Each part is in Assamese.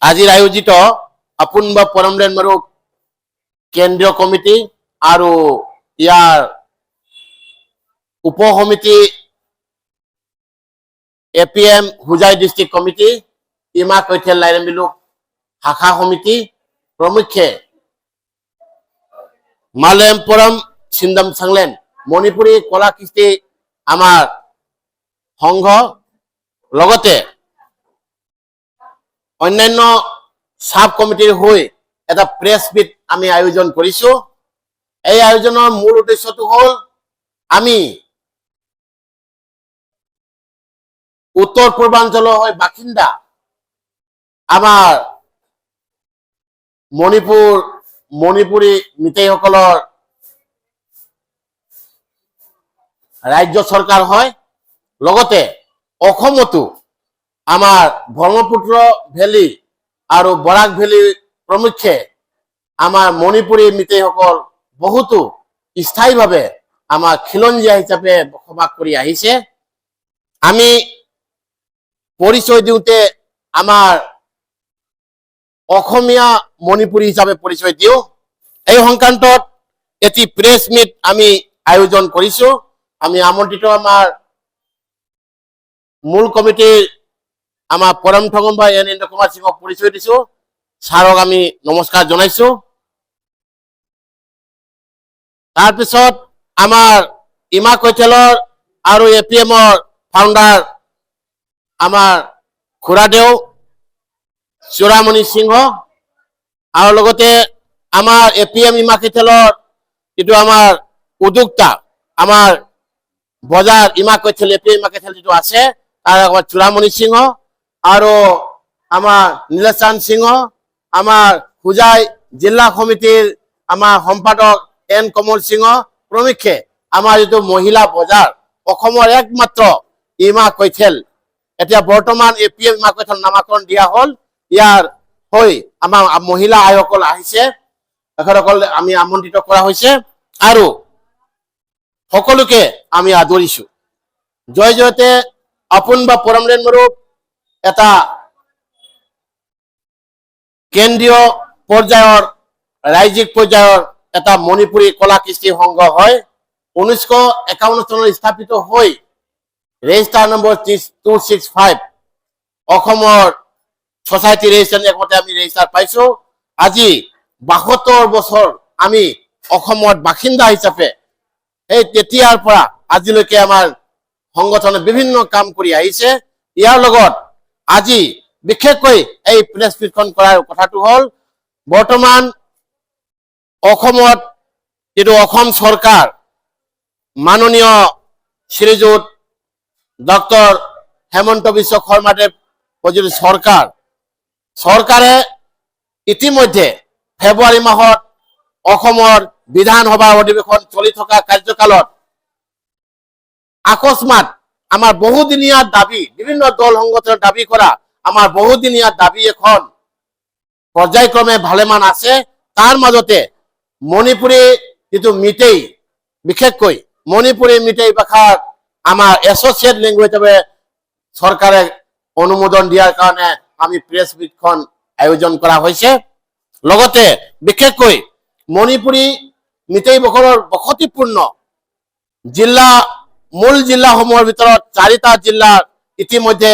আজিৰ আয়োজিত অপুনবা পৰমলেন মাৰুক কেন্দ্ৰীয় কমিটি আৰু ইয়াৰ উপ সমিতি এপিএম হোজাই ডিষ্ট্ৰিক্ট কমিটি, ইমা কৈথেল লাইৰেম্বিলুক শাখা সমিতি প্ৰমুখ্যে মালেম পৰম সিন্দম সাংলেন মণিপুৰী কলা কৃষ্টি আমাৰ সংঘ, লগতে অন্যান্য সাব কমিটিৰ হৈ এটা প্ৰেছ মিট আমি আয়োজন কৰিছো। এই আয়োজনৰ মূল উদ্দেশ্যটো হ'ল আমি উত্তৰ পূৰ্বাঞ্চলৰ হৈ বাসিন্দা আমাৰ মণিপুৰ মণিপুৰী মিতেইসকলৰ ৰাজ্য চৰকাৰ হয়, লগতে অসমতো আমাৰ ব্ৰহ্মপুত্ৰ ভেলী আৰু বৰাক ভেলী প্ৰমুখ্যে আমাৰ মণিপুৰী মিতেইসকল বহুতো স্থায়ীভাৱে আমাৰ খিলঞ্জীয়া হিচাপে বসবাস কৰি আহিছে। আমি পৰিচয় দিওঁতে আমাৰ অসমীয়া মণিপুৰী হিচাপে পৰিচয় দিওঁ। এই সংক্ৰান্তত এটি প্ৰেছ মিট আমি আয়োজন কৰিছো। আমি আমন্ত্ৰিত আমাৰ মূল কমিটিৰ আমাৰ পৰম ঠগম্বা এন ইন্দ্ৰ কুমাৰ সিঙক পৰিচয় দিছো। ছাৰক আমি নমস্কাৰ জনাইছো। তাৰপিছত আমাৰ ইমা কৈথেলৰ আৰু এ পি এমৰ ফাউণ্ডাৰ আমাৰ খুৰাদেউ চূড়ামণি সিংহ, আৰু লগতে আমাৰ এ পি এম ইমা কৈথেলৰ যিটো আমাৰ উদ্যোক্তা আমাৰ বজাৰ ইমা কৈথেল এ পি এম ইমা কৈথেল যিটো আছে তাৰ আমাৰ চূড়ামণি সিংহ আৰু আমাৰ নীলেশচান্দ সিংহ, আমাৰ হোজাই জিলা সমিতিৰ আমাৰ সম্পাদক এন কমল সিংহ প্ৰমুখ্যে আমাৰ যিটো মহিলা বজাৰ অসমৰ একমাত্ৰ ইমা কৈথেল, এতিয়া বৰ্তমান এ পি এম ইমা কৈথেল নামাকৰণ দিয়া হ'ল। ইয়াৰ হৈ আমাৰ মহিলা আইসকল আহিছে, তেখেতসকল আমি আমন্ত্ৰিত কৰা হৈছে আৰু সকলোকে আমি আদৰিছো। জয় জয়তে আপোন বা পৰমলেন মৰূপ এটা কেন্দ্ৰীয় পৰ্যায়ৰ ৰাজ্যিক পৰ্যায়ৰ এটা মণিপুৰী কলা কৃষ্টি সংঘ হয়। 1951 চনত স্থাপিত হৈ ৰেজিষ্টাৰ নম্বৰ 265 অসমৰ ছচাইটি ৰেজিষ্টাৰ একমতে আমি ৰেজিষ্টাৰ পাইছো। আজি 72 বছৰ আমি অসমত বাসিন্দা হিচাপে এই তেতিয়াৰ পৰা আজিলৈকে আমাৰ সংগঠনে বিভিন্ন কাম কৰি আহিছে। ইয়াৰ লগত আজি বিশেষকৈ এই প্ৰেছ মিটখন কৰাৰ কথাটো হ'ল বৰ্তমান অসমত যিটো অসম চৰকাৰ মাননীয় শ্ৰীযুত ডক্টৰ হেমন্ত বিশ্ব শৰ্মাদেৱ যিটো চৰকাৰ, চৰকাৰে ইতিমধ্যে ফেব্ৰুৱাৰী মাহত অসমৰ বিধানসভা অধিৱেশন চলি থকা কাৰ্যকালত আকস্মাত আমাৰ বহুদিনীয়া দাবী, বিভিন্ন দল সংগঠনৰ দাবী কৰা আমাৰ বহুদিনীয়া দাবী এখন পৰ্যায়ক্ৰমে ভালেমান আছে। তাৰ মাজতে মণিপুৰী যিটো মিতেই, বিশেষকৈ মণিপুৰী মিতেই ভাষাৰ আমাৰ এছ'চিয়েট লেংগুৱেজ হিচাপে চৰকাৰে অনুমোদন দিয়াৰ কাৰণে আমি প্ৰেছ মিটখন আয়োজন কৰা হৈছে। লগতে বিশেষকৈ মণিপুৰী মিতেই সকলৰ বসতিপূৰ্ণ জিলা, মূল জিলাসমূহৰ ভিতৰত চাৰিটা জিলাৰ ইতিমধ্যে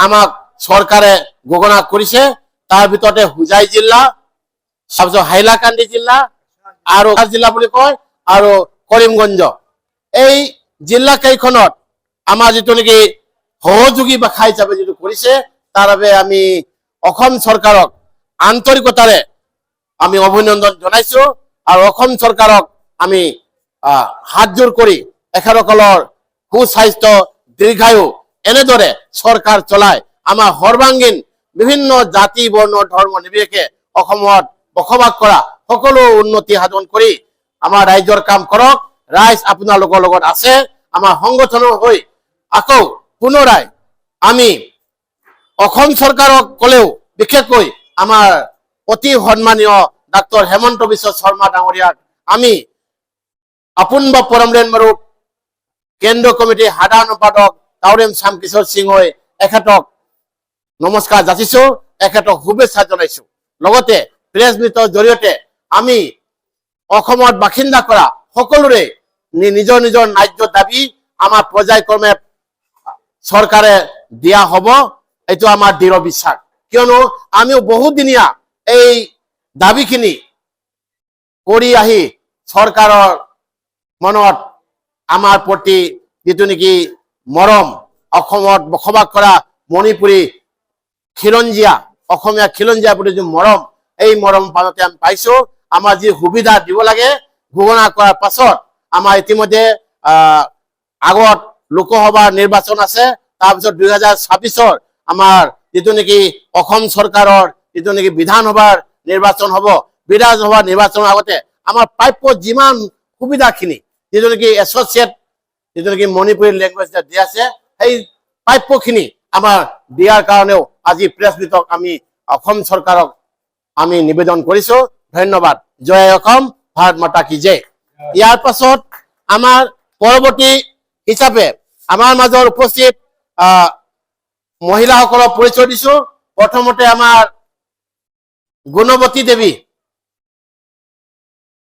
আমাক চৰকাৰে ঘোষণা কৰিছে। তাৰ ভিতৰতে হোজাই জিলা, তাৰপিছত হাইলাকান্দি জিলা আৰু জিলা বুলি কয় আৰু কৰিমগঞ্জ, এই জিলা কেইখনত আমাৰ যিটো নেকি সহযোগী ভাষা হিচাপে যিটো কৰিছে তাৰ বাবে আমি অসম চৰকাৰক আন্তৰিকতাৰে আমি অভিনন্দন জনাইছো আৰু অসম চৰকাৰক আমি হাতযোৰ কৰি এখেতসকলৰ সুস্বাস্থ্য, দীৰ্ঘায়ু এনেদৰে চৰকাৰ চলাই আমাৰ সৰ্বাংগীন বিভিন্ন জাতি বৰ্ণ ধৰ্ম নিৰ্বিশেষে অসমত বসবাস কৰা সকলো উন্নতি সাধন কৰি আমাৰ ৰাইজৰ কাম কৰক। ৰাইজ আপোনালোকৰ লগত আছে। আমাৰ সংগঠনৰ হৈ আকৌ পুনৰাই আমি অসম চৰকাৰক ক'লেও বিশেষকৈ আমাৰ অতি সন্মানীয় ডাক্তৰ হেমন্ত বিশ্ব শৰ্মা ডাঙৰীয়াক আমি আপোনবা পৰমলেন মাৰুপ কেন্দ্ৰীয় কমিটিৰ সাধাৰণ সম্পাদক তাওৰেম শ্যাম কিশোৰ সিংহই এখেতক নমস্কাৰ যাচিছো, এখেতক শুভেচ্ছা জনাইছো। লগতে প্ৰেছ মিটৰ জৰিয়তে আমি অসমত বাসিন্দা কৰা সকলোৰে নিজৰ নিজৰ ন্যায্য দাবী আমাৰ পৰ্যায়ক্ৰমে চৰকাৰে দিয়া হ'ব, এইটো আমাৰ দৃঢ় বিশ্বাস। কিয়নো আমিও বহুদিনীয়া এই দাবীখিনি কৰি আহি চৰকাৰৰ মনত আমাৰ প্ৰতি যিটো নেকি মৰম, অসমত বসবাস কৰা মণিপুৰী খিলঞ্জীয়া, অসমীয়া খিলঞ্জীয়াৰ প্ৰতি যি মৰম, এই মৰম পালতে আমি পাইছো। আমাৰ যি সুবিধা দিব লাগে ঘোষণা কৰাৰ পাছত আমাৰ ইতিমধ্যে আগত লোকসভাৰ নিৰ্বাচন আছে, তাৰপিছত 2026ৰ আমাৰ যিটো নেকি অসম চৰকাৰৰ যিটো নেকি বিধানসভাৰ নিৰ্বাচন হ'ব, বিধানসভা নিৰ্বাচনৰ আগতে আমাৰ প্ৰাপ্য যিমান সুবিধাখিনি, যিটো নেকি এছ'চিয়েট, যিটো নেকি মণিপুৰী লেংগুৱেজ দিয়া আছে, সেই প্ৰাপ্যখিনি আমাৰ দিয়াৰ কাৰণেও আজি প্ৰেছ মিটক আমি অসম চৰকাৰক আমি নিবেদন কৰিছো। ধন্যবাদ। জয় অসম, ভাৰত মাতা কি জয়। ইয়াৰ পাছত আমাৰ পৰৱৰ্তী হিচাপে আমাৰ মাজৰ উপস্থিত মহিলাসকলক পৰিচয় দিছো। প্ৰথমতে আমাৰ গুণৱতী দেৱী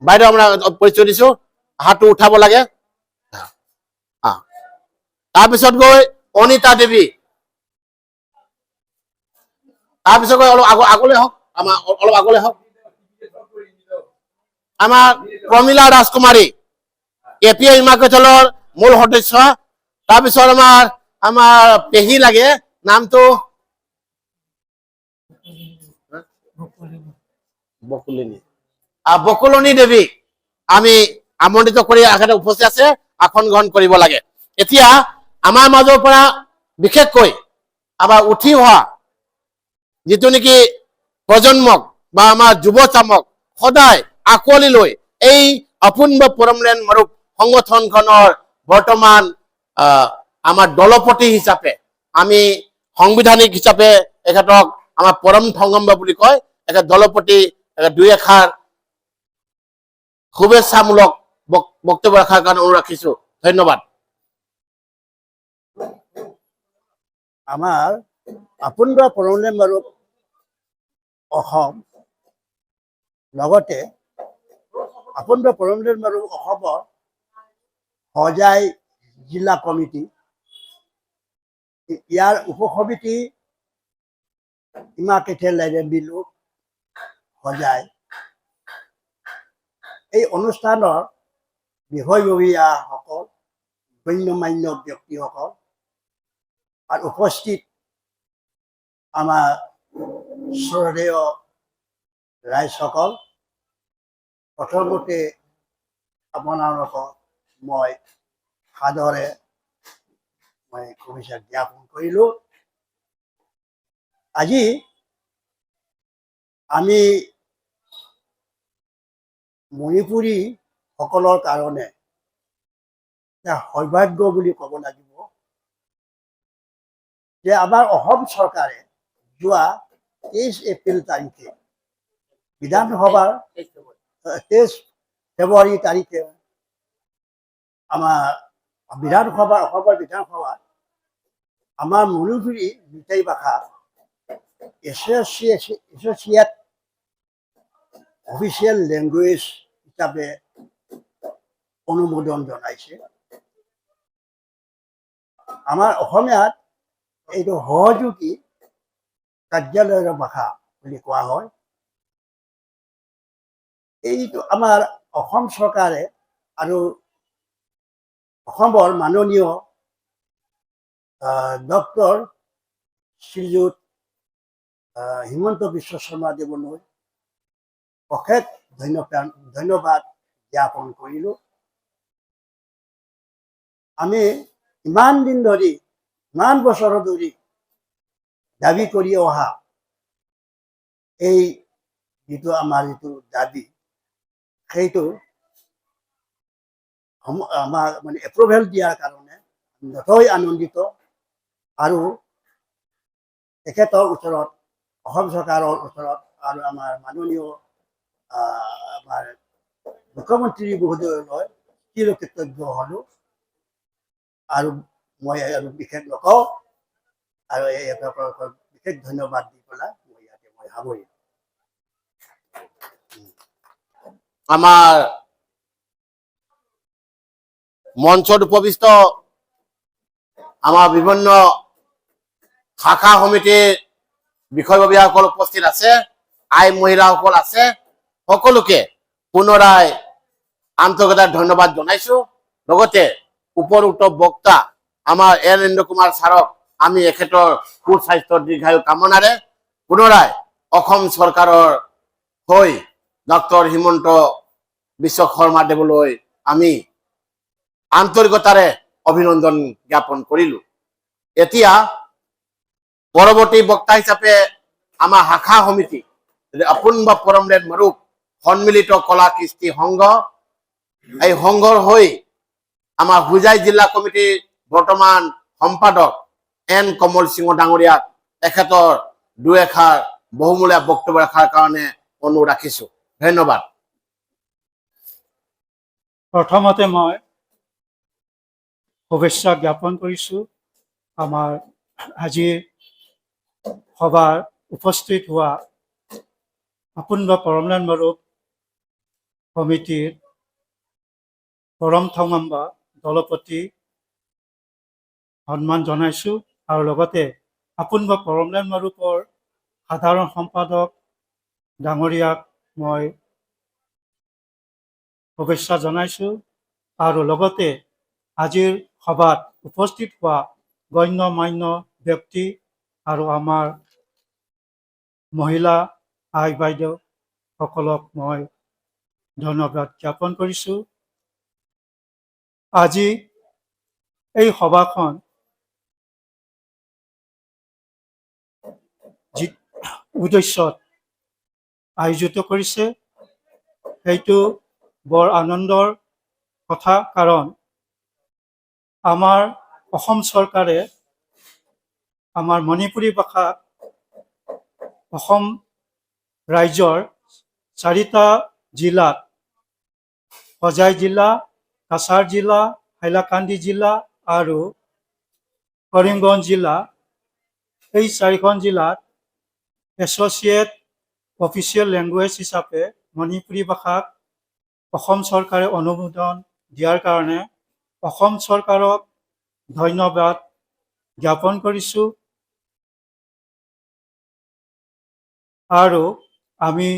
বাইদেউ, আপোনাৰ পৰিচয় দিছো, হাতটো উঠাব লাগে। তাৰপিছত গৈ অনিতা দেৱী, তাৰপিছত গৈ অলপ আগলৈ হওক, আমাৰ অলপ আগলৈ হওক, আমাৰ প্ৰমীলা ৰাজকুমাৰী, এ পি এ ইমাকেথলৰ মূল সদস্য। তাৰপিছত আমাৰ আমাৰ পেহী লাগে, নামটো বকুলিনী, বকুলনী দেৱী আমি আমন্ত্ৰিত কৰি এখেতে উপস্থিত আছে, আসন গ্ৰহণ কৰিব লাগে। এতিয়া আমাৰ মাজৰ পৰা বিশেষকৈ আমাৰ উঠি অহা যিটো নেকি প্ৰজন্মক বা আমাৰ যুৱচামক সদায় আঁকোৱালি লৈ এই আপোনব পৰমলেন মাৰুপ সংগঠনখনৰ বৰ্তমান আমাৰ দলপতি হিচাপে আমি সাংবিধানিক হিচাপে এখেতক আমাৰ পৰম থংগম্ব বুলি কয়, এখেত দলপতি, এখেত দুই এষাৰ শুভেচ্ছামূলক বক্তব্য ৰখাৰ কাৰণে অনুৰোধ ৰাখিছো। ধন্যবাদ। আমাৰ আপোনবা পৰমলেন মাৰুপ অসম, লগতে আপোনবা পৰমলেন মাৰুপ অসমৰ হোজাই জিলা কমিটি, ইয়াৰ উপসমিতি ইমা কেথেল লাইৰেম্বিলু হোজাই, এই অনুষ্ঠানৰ বিষয়ববীয়াসকল, গণ্যমান্য ব্যক্তিসকল আৰু উপস্থিত আমাৰ শ্ৰদ্ধেয় ৰাইজসকল, প্ৰথমতে আপোনালোকক মই সাদৰে মই শুভেচ্ছা জ্ঞাপন কৰিলোঁ। আজি আমি মণিপুৰী সকলৰ কাৰণে এটা সৌভাগ্য বুলি ক'ব লাগিব যে আমাৰ অসম চৰকাৰে যোৱা 23 এপ্ৰিল তাৰিখে বিধানসভাৰ 23 ফেব্ৰুৱাৰী তাৰিখে আমাৰ বিধানসভা, অসমৰ বিধানসভাত আমাৰ মণিপুৰী মিটাই ভাষা এছ'চিয়েট অফিচিয়েল লেংগুৱেজ হিচাপে অনুমোদন জনাইছে। আমাৰ অসমীয়াত এইটো সহযোগী কাৰ্যালয়ৰ ভাষা বুলি কোৱা হয়। এইটো আমাৰ অসম চৰকাৰে আৰু অসমৰ মাননীয় ডক্টৰ শ্ৰীযুত হিমন্ত বিশ্ব শৰ্মা দেৱলৈ অশেষ ধন্যবাদ জ্ঞাপন কৰিলোঁ। আমি ইমান দিন ধৰি, ইমান বছৰ ধৰি দাবী কৰি অহা এই যিটো আমাৰ যিটো দাবী, সেইটো আমাক এপ্ৰুভেল দিয়াৰ কাৰণে নথৈ আনন্দিত আৰু তেখেতৰ ওচৰত অসম চৰকাৰৰ ওচৰত আৰু আমাৰ মাননীয় আমাৰ মুখ্যমন্ত্ৰী মহোদয়লৈ চিৰকৃতজ্ঞ হ'লোঁ। আৰু মই আৰু বিশেষ নকওঁ আৰু এই আপোনালোকক বিশেষ ধন্যবাদ দি পেলাই মই ইয়াতে মই সামৰিম। আমাৰ মঞ্চত উপবিষ্ট আমাৰ বিভিন্ন শাখা সমিতিৰ বিষয়ববীয়াসকল উপস্থিত আছে, আই মহিলাসকল আছে, সকলোকে পুনৰাই আন্তৰিকতাৰ ধন্যবাদ জনাইছো। লগতে উপৰোক্ত বক্তা আমাৰ এন ইন্দ্ৰ কুমাৰ ছাৰক আমি এখেতৰ সুস্বাস্থ্য, দীৰ্ঘায়ু কামনাৰে পুনৰাই অসম চৰকাৰৰ হৈ ডক্টৰ হিমন্ত বিশ্ব শৰ্মা দেৱলৈ আমি আন্তৰিকতাৰে অভিনন্দন জ্ঞাপন কৰিলো। এতিয়া পৰৱৰ্তী বক্তা হিচাপে আমাৰ শাখা সমিতি অপুনবা পৰমলেন মৰুপ সন্মিলিত কলা কৃষ্টি সংঘ, এই সংঘৰ হৈ আমাৰ হোজাই জিলা কমিটিৰ বৰ্তমান সম্পাদক এন কমল সিংহ ডাঙৰীয়াক তেখেতৰ দুই এষাৰ বহুমূলীয়া বক্তব্য ৰখাৰ কাৰণে অনুৰোধ ৰাখিছো। ধন্যবাদ। প্ৰথমতে মই শুভেচ্ছা জ্ঞাপন কৰিছোঁ আমাৰ আজিৰ সভাৰ উপস্থিত হোৱা অপুনবা পৰমলেন মৰুপ সমিতিৰ পৰম থংগম্বা দলপতি সন্মান জনাইছোঁ আৰু লগতে অপুনবা পৰমলেন মৰুপৰ সাধাৰণ সম্পাদক ডাঙৰীয়াক মই শুভেচ্ছা জনাইছোঁ আৰু লগতে আজিৰ সভাত উপস্থিত হোৱা গণ্য মান্য ব্যক্তি আৰু আমাৰ মহিলা আই বাইদেউসকলক মই ধন্যবাদ জ্ঞাপন কৰিছোঁ। আজি এই সভাখন যি উদ্দেশ্যত আয়োজিত কৰিছে, সেইটো বৰ আনন্দৰ কথা, কাৰণ আমাৰ অসম চৰকাৰে আমাৰ মণিপুৰী ভাষাক অসম ৰাজ্যৰ চাৰিটা জিলাত, হোজাই জিলা, কাছাৰ জিলা, হাইলাকান্দি জিলা আৰু কৰিমগঞ্জ জিলা, এই চাৰিখন জিলাত এছ'চিয়েট অফিচিয়েল লেংগুৱেজ হিচাপে মণিপুৰী ভাষাক অসম চৰকাৰে অনুমোদন দিয়াৰ কাৰণে অসম চৰকাৰক ধন্যবাদ জ্ঞাপন কৰিছোঁ। আৰু আমি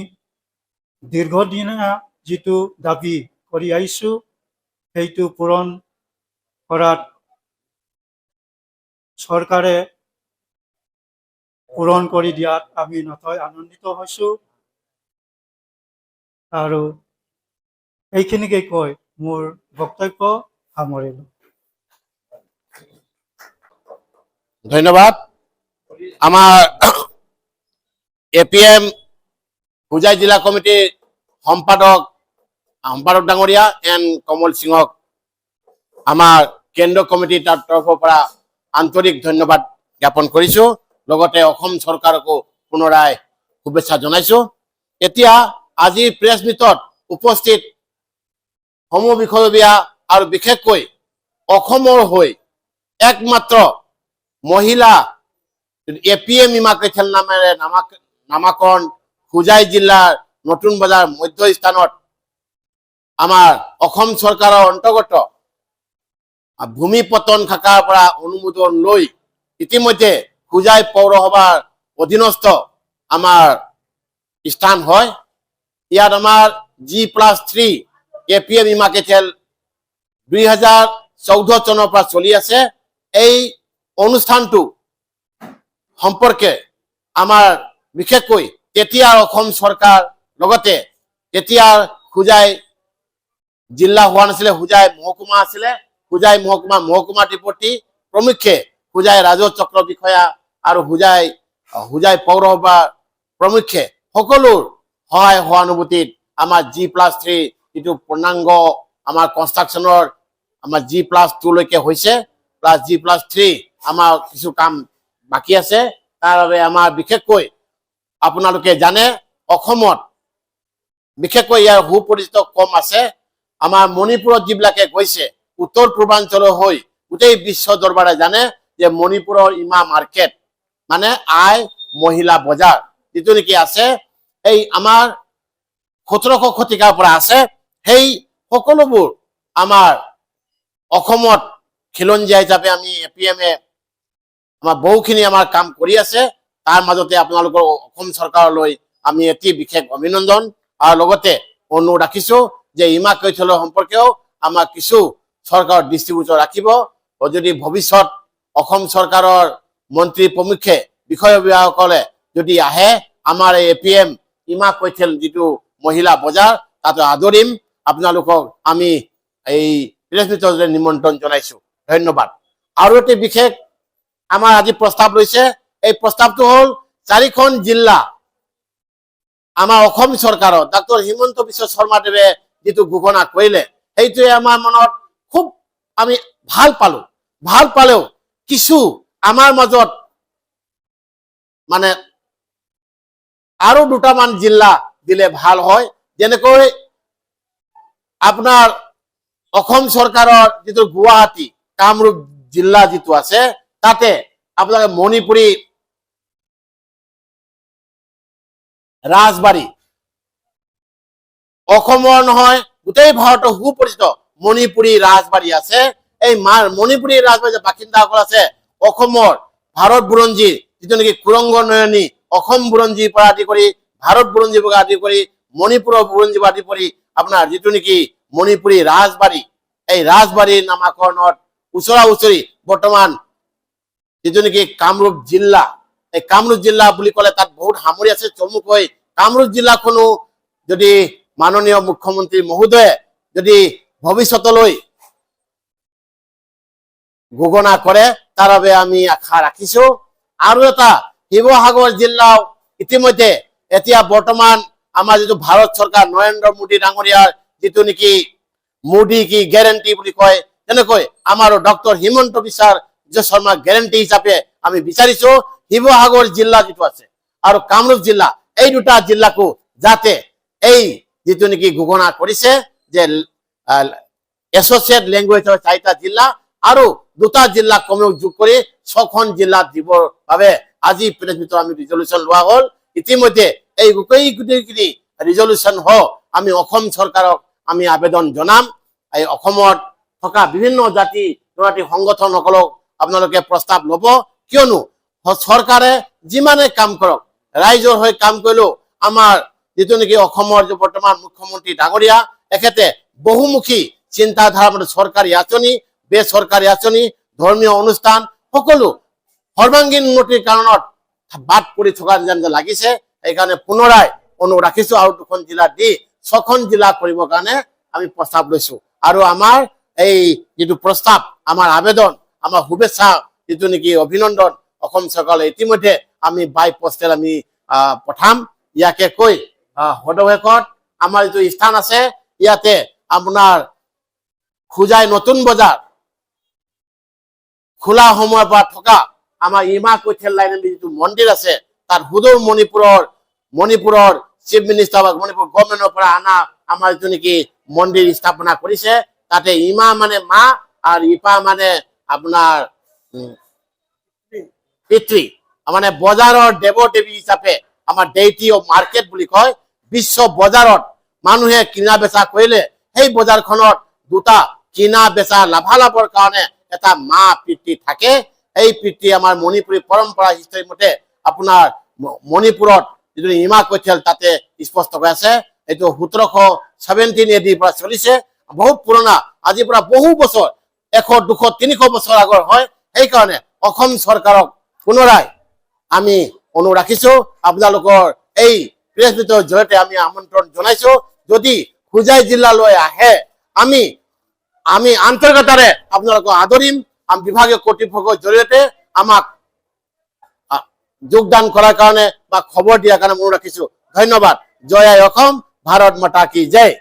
দীৰ্ঘদিনীয়া যিটো দাবী কৰি আহিছোঁ, সেইটো পূৰণ কৰাত চৰকাৰে পূৰণ কৰি দিয়াত আমি নথৈ আনন্দিত হৈছোঁ। আৰু এইখিনিকে কৈ মোৰ বক্তব্য সামৰিলোঁ। ধন্যবাদ। আমাৰ এপিএম হোজাই জিলা কমিটিৰ সম্পাদক ডাঙৰীয়া এন কমল সিঙক আমাৰ কেন্দ্ৰ কমিটিৰ তাৰ তৰফৰ পৰা আন্তৰিক ধন্যবাদ জ্ঞাপন কৰিছো। লগতে অসম চৰকাৰকো পুনৰাই শুভেচ্ছা জনাইছো। এতিয়া আজিৰ প্ৰেছ মিটত উপস্থিত সমূহ বিষয়ববীয়া আৰু বিশেষকৈ অসমৰ হৈ একমাত্ৰ মহিলা এপিএম ইমা কেথেল নামেৰে নামাকৰণ হোজাই জিলাৰ নতুন বজাৰ মধ্য স্থানত আমাৰ অসম চৰকাৰৰ অন্তৰ্গত ভূমি পত্তন শাখাৰ পৰা অনুমোদন লৈ ইতিমধ্যে হোজাই পৌৰসভাৰ অধীনস্থ আমাৰ স্থান হয়। ইয়াত আমাৰ G+3 APM ইমা কেথেল 2014 চনৰ পৰা চলি আছে। এই অনুষ্ঠানটো সম্পৰ্কে আমাৰ বিশেষকৈ তেতিয়াৰ অসম চৰকাৰ, লগতে তেতিয়াৰ হোজাই জিলা হোৱা নাছিলে, হোজাই মহকুমা আছিলে, হোজাই মহকুমা মহকুমাধিপতি প্ৰমুখ্যে হোজাই ৰাজহ চক্ৰ বিষয়া আৰু হোজাই পৌৰসভা প্ৰমুখ্যে সকলোৰ সহায় সহানুভূতিত আমাৰ জি প্লাছ 3 যিটো পূৰ্ণাংগ আমাৰ কনষ্ট্ৰাকশ্যনৰ আমাৰ জি প্লাছ 2লৈকে হৈছে, প্লাছ জি প্লাছ 3 আমাৰ কিছু কাম বাকী আছে। তাৰ বাবে আমাৰ বিশেষকৈ আপোনালোকে জানে, অসমত বিশেষকৈ ইয়াৰ সুপৰিচিত কম আছে। আমাৰ মণিপুৰত যিবিলাকে গৈছে, উত্তৰ পূৰ্বাঞ্চলৰ হৈ গোটেই বিশ্ব দৰবাৰে জানে যে মণিপুৰৰ ইমা মাৰ্কেট মানে আই মহিলা বজাৰ যিটো নেকি আছে, এই আমাৰ 17শ শতিকাৰ পৰা আছে। সেই সকলোবোৰ আমাৰ অসমত খিলঞ্জীয়া হিচাপে আমি এপিএম এ আমাৰ বহুখিনি আমাৰ কাম কৰি আছে। তাৰ মাজতে আপোনালোকৰ অসম চৰকাৰলৈ আমি এটি বিশেষ অভিনন্দন আৰু লগতে অনুৰোধ ৰাখিছো যে ইমা কৈথলৰ সম্পৰ্কেও আমাক কিছু চৰকাৰৰ দৃষ্টিগোচৰ ৰাখিব। যদি ভৱিষ্যত অসম চৰকাৰৰ মন্ত্ৰী প্ৰমুখ্যে বিষয়ববীয়াসকলে যদি আহে, আমাৰ এই এপিএম ইমা কৈথেল যিটো মহিলা বজাৰ, তাতে আদৰিম। আপোনালোকক আমি এই প্ৰেছ মিটৰ নিমন্ত্ৰণ জনাইছো। ধন্যবাদ। আৰু এটি বিশেষ আমাৰ আজি প্ৰস্তাৱ লৈছে। এই প্ৰস্তাৱটো হ'ল চাৰিখন জিলা আমাৰ অসম চৰকাৰৰ ডাক্তৰ হিমন্ত বিশ্ব শৰ্মাদেৱে যিটো ঘোষণা কৰিলে, সেইটোৱে আমাৰ মনত খুব আমি ভাল পালো। ভাল পালেও কিছু আমাৰ মাজত মানে আৰু দুটামান জিলা দিলে ভাল হয়। যেনেকৈ আপোনাৰ অসম চৰকাৰৰ যিটো গুৱাহাটী কামৰূপ জিলা যিটো আছে, তাতে আপোনালোকে মণিপুৰী ৰাজবাৰী, অসমৰ নহয়, গোটেই ভাৰতৰ সুপৰিচিত মণিপুৰী ৰাজবাৰী আছে। এই মণিপুৰী ৰাজবাৰীৰ বাসিন্দাসকল আছে, অসমৰ ভাৰত বুৰঞ্জী যিটো নেকি কুৰংগ নয়নী, অসম বুৰঞ্জীৰ পৰা আদি কৰি ভাৰত বুৰঞ্জীৰ পৰা আদি কৰি মণিপুৰৰ বুৰঞ্জীৰ পৰা আদি কৰি আপোনাৰ যিটো নেকি মণিপুৰী ৰাজবাৰী, এই ৰাজবাৰীৰ নামাকৰণত ওচৰা ওচৰি বৰ্তমান যিটো নেকি কামৰূপ জিলা, এই কামৰূপ জিলা বুলি ক'লে তাত বহুত সামৰি আছে। চমুকৈ কামৰূপ জিলাখনো যদি মাননীয় মুখ্যমন্ত্ৰী মহোদয়ে যদি ভৱিষ্যতলৈ ঘোষণা কৰে, তাৰ বাবে আমি আশা ৰাখিছো। আৰু এটা শিৱসাগৰ জিলাও ইতিমধ্যে এতিয়া বৰ্তমান আমাৰ যিটো ভাৰত চৰকাৰ নৰেন্দ্ৰ মোদী ডাঙৰীয়াৰ যিটো নেকি মোদী কি গেৰেণ্টি বুলি কয়, তেনেকৈ আমাৰো ডক্টৰ হিমন্ত বিশ্ব শৰ্মা গেৰেণ্টি হিচাপে আমি বিচাৰিছো শিৱসাগৰ জিলা যিটো আছে আৰু কামৰূপ জিলা, এই দুটা জিলাকো যাতে এই যিটো নেকি ঘোষণা কৰিছে যে এছ'চিয়েট লেংগুৱেজৰ চাৰিটা জিলা আৰু দুটা জিলা কমেও যোগ কৰি ছখন জিলা দিবৰ বাবে আজি প্ৰেছ মিটত আমি ৰিজলিউশ্যন লোৱা হ'ল। ইতিমধ্যে এই গোটেইখিনি ৰিজলিউশ্যন সহ আমি অসম চৰকাৰক আমি আবেদন জনাম। এই অসমত থকা বিভিন্ন জাতি জনজাতি সংগঠনসকলক আপোনালোকে প্ৰস্তাৱ ল'ব। কিয়নো চৰকাৰে যিমানে কাম কৰক, ৰাইজৰ হৈ কাম কৰিলেও আমাৰ যিটো নেকি অসমৰ যে বৰ্তমান মুখ্যমন্ত্ৰী ডাঙৰীয়া, এখেতে বহুমুখী চিন্তাধাৰা, মানে চৰকাৰী আঁচনি, বেচৰকাৰী আঁচনি, ধৰ্মীয় অনুষ্ঠান সকলো সৰ্বাংগীন উন্নতিৰ কাৰণত বাদ পৰি থকা যেন লাগিছে। সেইকাৰণে পুনৰাই অনুৰোধ ৰাখিছো আৰু দুখন জিলা দি ছখন জিলা কৰিবৰ কাৰণে আমি প্ৰস্তাৱ লৈছো। আৰু আমাৰ এই যিটো প্ৰস্তাৱ, আমাৰ আবেদন, আমাৰ শুভেচ্ছা, যিটো নেকি অভিনন্দন অসম চৰকাৰলৈ ইতিমধ্যে আমি বাই পোষ্টেল আমি পঠাম। ইয়াকে কৈ সদৌশেষত আমাৰ যিটো স্থান আছে, ইয়াতে আপোনাৰ হোজাই নতুন বজাৰ খোলা সময়ৰ পৰা থকা আমাৰ ইমা কৈথেল লাইন যিটো মন্দিৰ আছে, তাত সুদূৰ মণিপুৰৰ চিফ মিনিষ্টাৰ বা মণিপুৰ গভৰ্ণমেণ্টৰ পৰা অনা আমাৰ যিটো নেকি মন্দিৰ স্থাপনা কৰিছে, তাতে ইমা মানে মা আৰু ইপা মানে আপোনাৰ পিতৃ, মানে বজাৰৰ দেৱ দেৱী হিচাপে আমাৰ ডেইটি অফ মাৰ্কেট বুলি কয়। বিশ্ব বজাৰত মানুহে কিনা বেচা কৰিলে সেই বজাৰখনত দুটা কিনা বেচা লাভালাভৰ কাৰণে এটা মা পিতৃ থাকে। এই পিতৃ আমাৰ মণিপুৰী পৰম্পৰা হিষ্টৰী মতে আপোনাৰ মণিপুৰত যিটো ইমা কৈথেল, তাতে স্পষ্ট হৈ আছে। এইটো 1717 এডিৰ পৰা চলিছে, বহুত পুৰণা, আজিৰ পৰা বহু বছৰ, 100, 200, 300 বছৰ আগৰ হয়। সেইকাৰণে অসম চৰকাৰক পুনৰাই আমি অনুৰোধ ৰাখিছো, আপোনালোকৰ এই প্ৰেছ মিটৰ জৰিয়তে আমি আমন্ত্ৰণ জনাইছো, যদি হোজাই জিলালৈ আহে আমি আমি আন্তৰিকতাৰে আপোনালোকক আদৰিম। আমি বিভাগীয় কৰ্তৃপক্ষৰ জৰিয়তে আমাক যোগদান কৰাৰ কাৰণে বা খবৰ দিয়াৰ কাৰণে অনুৰোধ ৰাখিছো। ধন্যবাদ। জয় আই অসম, ভাৰত মাতা কি জয়।